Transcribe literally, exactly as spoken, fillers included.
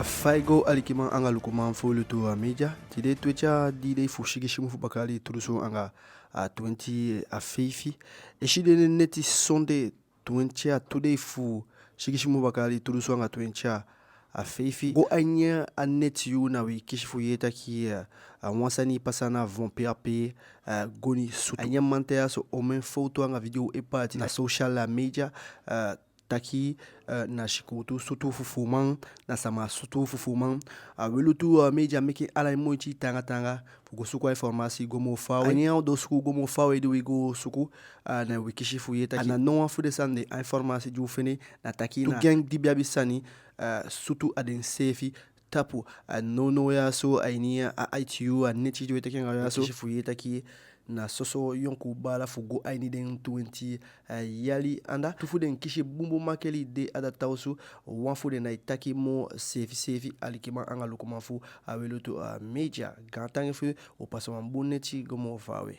Fa i go alikiman anga lukuman fu Lutu Media. Tide twenti a dii dei fu sigisi mun fu bakaa yali tu dunsu anga a twenti a feifi. Eside neti sonde twenti a tu dei fu sigisi mun bakaa yali tu dunsu anga twenti a feifi. Go a ini a neti yuu na wi kisi fu yee taki a wan sani pasa na Vampire ape, goni sutu. A ini a mamanten ya so omen foto anga video e paati na social media, taki na sikowtu sutu fufuuman, na sama sutu fufuuman. A wi Lutu Media meke ala en moiti taanga taanga fu go suku a informasi go moo faawe. A ini a ondoo suku go moo faawe di wi go suku, na wi kisi fu yee taki a ná no wan fu den sani de, a informasi di u fende na taki na tu gang di be abi sani sutu a denseefi tapu a nownow ya so a ini a aiti yuu a neti di we teke anga u ya so. Kisi fu yee taki na soso yonkuu baala fu go a ini den twenti yali anda. Tu fu den kisi bunbun makeli de a data osu. Wan fu den ná e taki moo seefi seefi. Alikiman anga lukuman fu a wi Lutu Media, gaantangi fu u. Pasa wan bun neti go moo faawe.